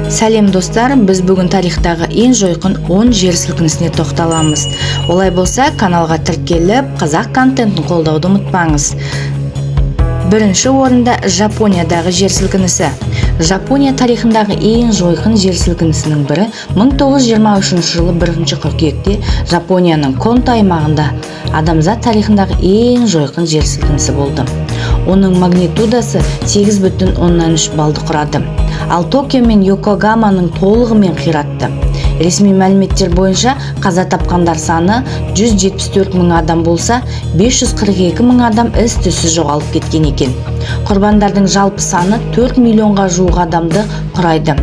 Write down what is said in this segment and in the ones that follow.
Сәлем, достар! Біз бүгін тарихтағы ең жойқын 10 жер сілкінісіне тоқталамыз. Олай болса, каналға тіркеліп, қазақ контентін қолдауды ұмытпаңыз. Бірінші орында Жапониядағы жер сілкінісі. Жапония тарихындағы ең жойқын жер сілкінісінің бірі 1923 жылы 1 қыркүйекте Жапонияның Конто аймағында адамзат тарихындағы ең жойқын жер сілкінісі болды. Оның магнитудасы 8,3 балды құрады, ал Токио мен Йокогаманың толығымен қиратты. Ресми мәліметтер бойынша, қаза тапқандар саны 174 мың адам болса, 542 мың адам із-түссіз жоғалып кеткен екен. Құрбандардың жалпы саны 4 миллионға жуық адамды құрайды.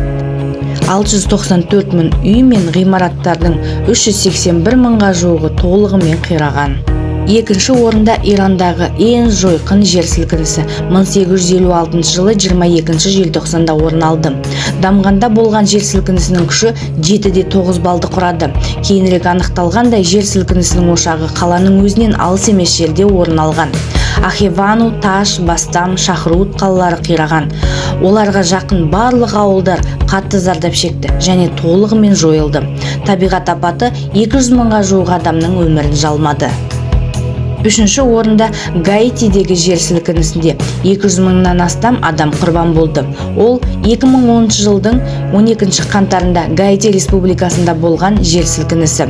694 мың үй мен ғимараттардың 381 мыңға жуығы толығымен қираған. Екінші орында Ирандағы ең жойқын жер сілкінісі 1856 жылы 22 желтоқсанда орын алды. Дамғанда болған жер сілкінісінің күші 7,9 балды құрады. Кейінірек анықталғандай, жер сілкінісінің ошағы қаланың өзінен алыс емес жерде орын алған. Ахевану, Таш, Бастам, Шахруд қалалары қираған. Оларға жақын барлық ауылдар қатты зардап шекті және толығымен жойылды. Табиғат апаты 200 мыңға жуық адамның өмірін жалмады. Үшінші орында Гаитидегі жер сілкінісінде 200 мыңнан астам адам құрбан болды. Ол 2010 жылдың 12 қаңтарында Гаити Республикасында болған жер сілкінісі.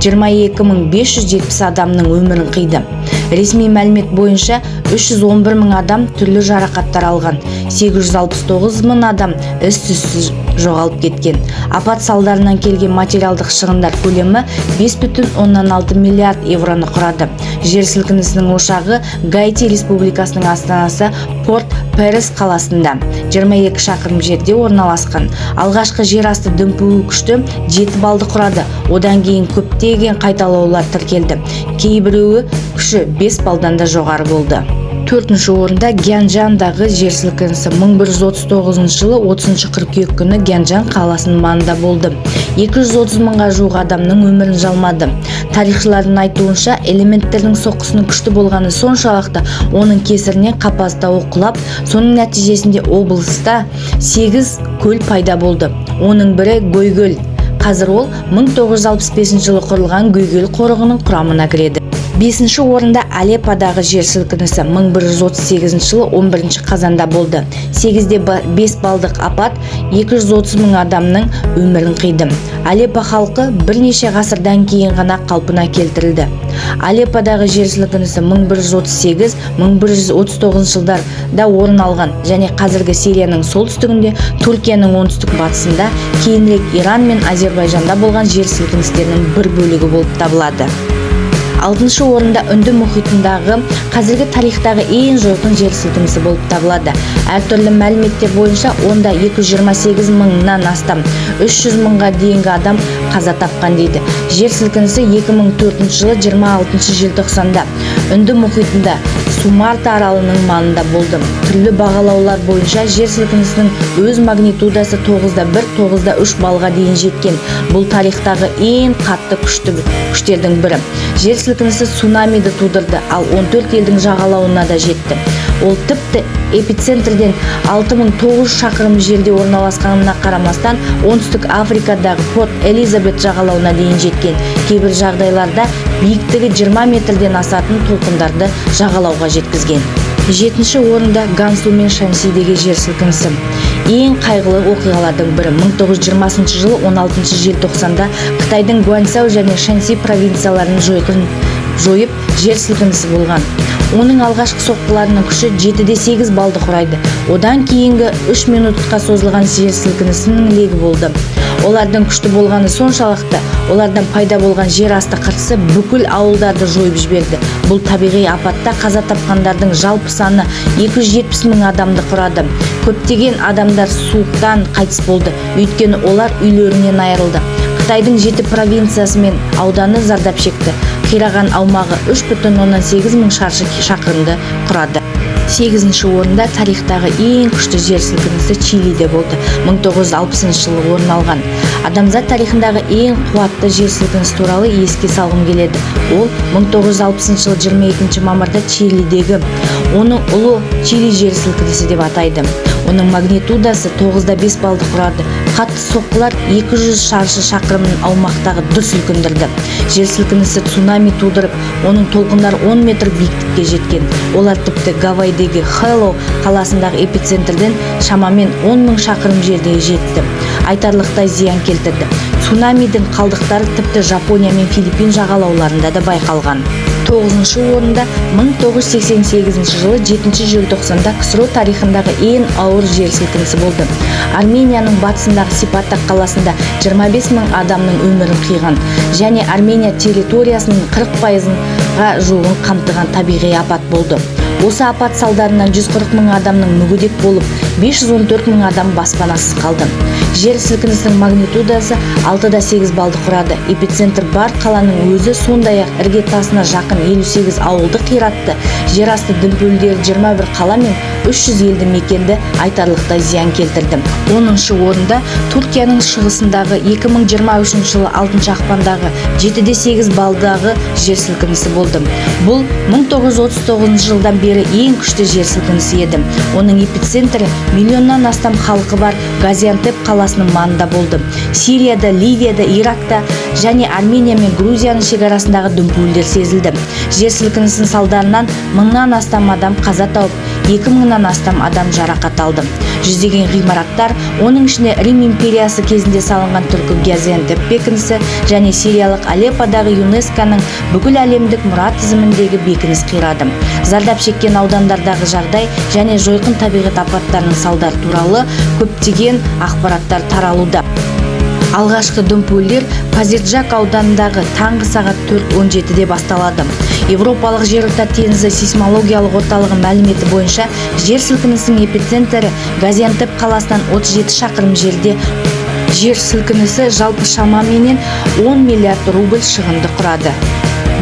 22 570 адамның өмірін қиды. Ресми мәлімет бойынша, 311 мың адам түрлі жарақаттар алған, 869 мың адам із-түссіз жоғалып кеткен. Апат салдарынан келген материалдық шығындар көлемі 5,6 миллиард евроны құрады. Жер сілкінісінің ошағы Гаити Республикасының астанасы Порт Перес қаласында 22 шақырым жерде орналасқан. Алғашқы жер асты дүмпуі күшті 7 балды құрады. Одан кейін көптеген қайталаулар тіркелді. Кейбіреуі күші 5 балдан да жоғары болды. Төртінші орында Гянджандағы жер сілкінісі 1139 жылы 30 қыркүйек күні Гянджан қаласының маңында болды. 230 мыңға жуық адамның өмірін жалмады. Тарихшылардың айтуынша, элементтердің соққысының күшті болғаны соншалықты, оның кесірінен Қапаз тауы құлап, соның нәтижесінде облыста 8 көл пайда болды. Оның бірі Гойгөл. Қазір ол 1965 жылы құрылған Гойгөл қорығының құрамына кіреді. Бесінші орында Алепподағы жер сілкінісі 1138 жылы 11 қазанда болды. 8,5 балдық апат 230 мың адамның өмірін қиды. Алеппо халқы бірнеше ғасырдан кейін ғана қалпына келтірілді. Алепподағы жер сілкінісі 1138-1139 жылдарда орын алған және қазіргі Сирияның солтүстігінде, Түркияның оңтүстік батысында, кейінірек Иран мен Әзербайжанда болған жер сілкіністерінің бір бөлігі болып табылады. Алтыншы орында Үнді мұхитындағы қазіргі тарихтағы ең жойқын жер сілкінісі болып табылады. Әртүрлі мәліметтер бойынша, онда 228 мыңнан астам 300 мыңға дейінгі адам қаза тапқан дейді. Жер сілкінісі 2004 жылы 26 желтоқсанда Үнді мұхитында Суматра аралының маңында болды. Түрлі бағалаулар бойынша, жер сілкінісінің өз магнитудасы 9,1, 9,3 балға дейін жеткен. Бұл тарихтағы ең қатты күшті күштердің бірі. Жер сілкінісі цунамиді тудырды, ал 14 елдің жағалауына да жетті. Ол тіпті эпицентрден 6900 шақырым жерде орналасқанына қарамастан, Оңтүстік Африкадағы Порт Элизабет жағалауына дейін жеткен. Кейбір жағдайларда биіктігі 20 метрден асатын толқындарды жағалауға жеткізген. Жетінші орында Гансу мен Шаньсидегі жер сілкінісі. Ең қайғылы оқиғалардың бірі 1920 жылы 16 желтоқсанда Қытайдың Гуаньсау және Шаньси провинцияларын жойқын жойып жер сілкінісі болған. Оның алғашқы соққыларының күші 7,8 балды құрайды. Одан кейінгі 3 минутқа созылған жер сілкінісінің легі болды. Олардың күшті болғаны соншалықты, олардан пайда болған жер асты қыртысы бүкіл ауылдарды жойып жіберді. Бұл табиғи апатта қаза тапқандардың жалпы саны 270 мың адамды құрады. Көптеген адамдар суықтан қайтыс болды, өйткені олар үйлерінен айырылды. Қытайдың жеті провинциясы мен ауданы зардап шекті. Қираған аумағы 3,8 мың шаршы шақырымды құрады. Сегізінші орында тарихтағы ең күшті жер сілкінісі Чилиде болды. 1960 жылы орын алған адамзат тарихындағы ең қуатты жер сілкінісі туралы еске салғым келеді. Ол 1960 жылы 22 мамырда Чилидегі. Оны Ұлы Чили жер сілкінісі деп атайды. Оның магнитудасы 9,5 балды құрады. Қатты соққылар 200 шаршы шақырым аумақтағы дүр сілкіндірді. Жер сілкінісі цунами тудырып, оның толқындары 10 метр биіктікке жеткен. Олар тіпті Гавайдегі Хэллоу қаласындағы эпицентрден шамамен 10 мың шақырым жерде жетті. Айтарлықтай зиян келтірді. Цунамидің қалдықтары тіпті Жапония мен Филиппин жағалауларында да байқалған. Тоғызыншы орында 1988 жылы 7 желтоқсанда КСРО тарихындағы ең ауыр жер сілкінісі болды. Арменияның батысындағы Сипатак қаласында 25 мың адамның өмірін қиған және Армения территориясының 40 пайызға жуығын қамтыған табиғи апат болды. Осы апат салдарынан 140 мың адамның мүгедек болып, 514 мың адам баспанасыз қалды. Жер сілкінісінің магнитудасы 6,8 балды құрады. Эпицентр бар қаланың өзі, сондай-ақ іргетасына жақын 58 ауылды қиратты. Жер асты дүмпулері 21 қала мен 300 елді мекенді айтарлықтай зиян келтірді. 10-шы орында Түркияның шығысындағы 2023 жылы 6 ақпандағы 7,8 балдағы жер сілкінісі болды. Бұл 1939 жылдан бері ең күшті жер сілкінісі еді. Оның эпицентрі миллионнан астам халқы бар Газиантеп қаласының маңында болды. Сирияда, Ливияда, Иракта және Армения мен Грузияның шекарасындағы дүмпулер сезілді. Жер сілкінісінің салдарынан мыңнан астам адам қаза тауып, 2000-нан астам адам жарақат алды. Жүздеген ғимараттар, оның ішінде Рим империясы кезінде салынған түркі Газиантеп бекінісі және сириялық Алепподағы ЮНЕСКО-ның бүкіл әлемдік мұра тізіміндегі бекініс қирады. Зардап шеккен аудандардағы жағдай және жойқын табиғат апаттарының салдары туралы көптеген ақпараттар таралуда. Алғашқы дүмпулер Пазирджак ауданындағы таңғы сағат 4:17-де басталады. Европалық Жерорта теңізі сейсмологиялық орталығы мәліметі бойынша, жер сілкінісінің эпицентрі Газиантеп қаласынан 37 шақырым жерде. Жер сілкінісі жалпы шамаменен 10 миллиард рубль шығынды құрады.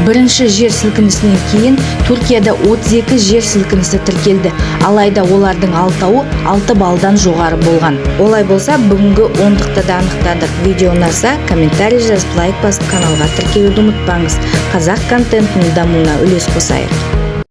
Бірінші жер сілкінісінен кейін Түркияда 32 жер сілкінісі тіркелді, алайда олардың алтауы 6 балдан жоғары болған. Олай болса, бүгінгі ондықты да анықтадық. Видео ұнаса, комментарий жазып, лайк басып, каналға тіркелуді ұмытпаңыз. Қазақ контентінің дамуына үлес қосайық.